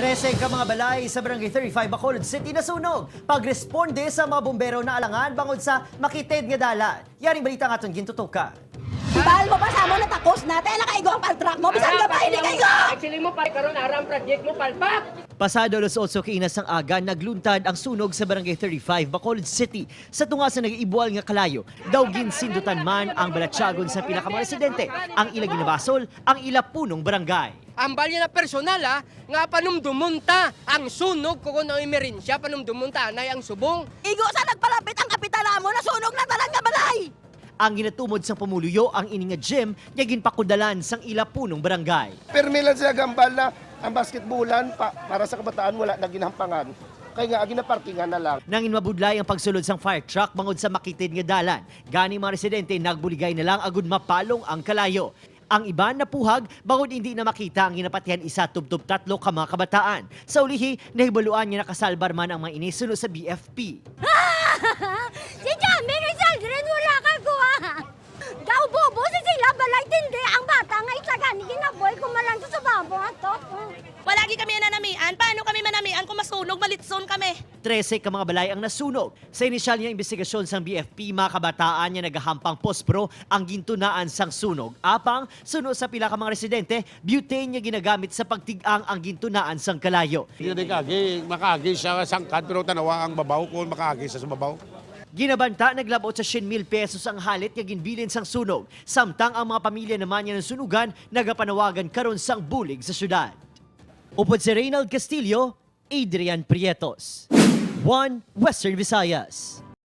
13 ka mga balay sa Barangay 35, Bacolod City nasunog. Pagresponde sa mga bumbero na alangan bangod sa makitid nga dalan. Yaring balita nga aton gintutukan. Bal mo pa sa mo natakos na. Tayo nakaigo ang paltrak mo. Bisan ka pa, hindi kaigo! Actually mo pa karon aram project mo palpak. Pasado alas 8 kiinas ang aga, nagluntad ang sunog sa Barangay 35, Bacolod City. Sa tunga sa nag-iibual nga kalayo, daw ginsindutan man ang balatsagon sa pila ka mga residente. Ang ila ginabasol, ang ila punong barangay. Ang balya na personal ha, nga panumdumunta ang sunog ko kung ang emerensya, panumdumunta anay ang subong. Igo sa nagpalapit ang kapitala mo, nasunog na tanan nga balay! Ang ginatumod sang pumuluyo ang ini nga gym nga ginpakudalan sang ila punong barangay. Permi lang siya gambal na ang basketballan para sa kabataan wala na ginhampangan. Kaya nga ginaparkingan na lang. Nangin mabudlay ang pagsulod sang fire truck bangod sa makitid nga dalan. Gani mga residente nagbuligay na lang agud mapalong ang kalayo. Ang iba napuhag bangod hindi na makita ang ginapatihan isa tubtob tatlo ka mga kabataan. Sa ulihi, nahibaluan nga nakasalbar man ang mga inisulo sa BFP. Si Jamie Rizal rin wala ka kuha. Daw bobo si sila balay tindi ang bata nga isa gani ginaboy kumalang sa babo ato. Walagi kami nanamian. Paano kami manamian kung masunog, malitson kami? 13 ka mga balay ang nasunog. Sa inisyal niya investigasyon sang BFP, mga kabataan niya nagahampang pospro ang gintunaan sang sunog. Apang, suno sa pila ka mga residente, butane niya ginagamit sa pagtig-ang ang gintunaan sang kalayo. Hindi kagi, makaagi siya sangkad pero tanawa ang babaw kung makaagi siya sa babaw. Ginabanta naglabot sa 100,000 pesos ang halit nga ginbilin sang sunog. Samtang ang mga pamilya naman niya ng sunugan nagapanawagan karon sang bulig sa syudad. Upod si Reynald Castillo, Adrian Prietos. One Western Visayas.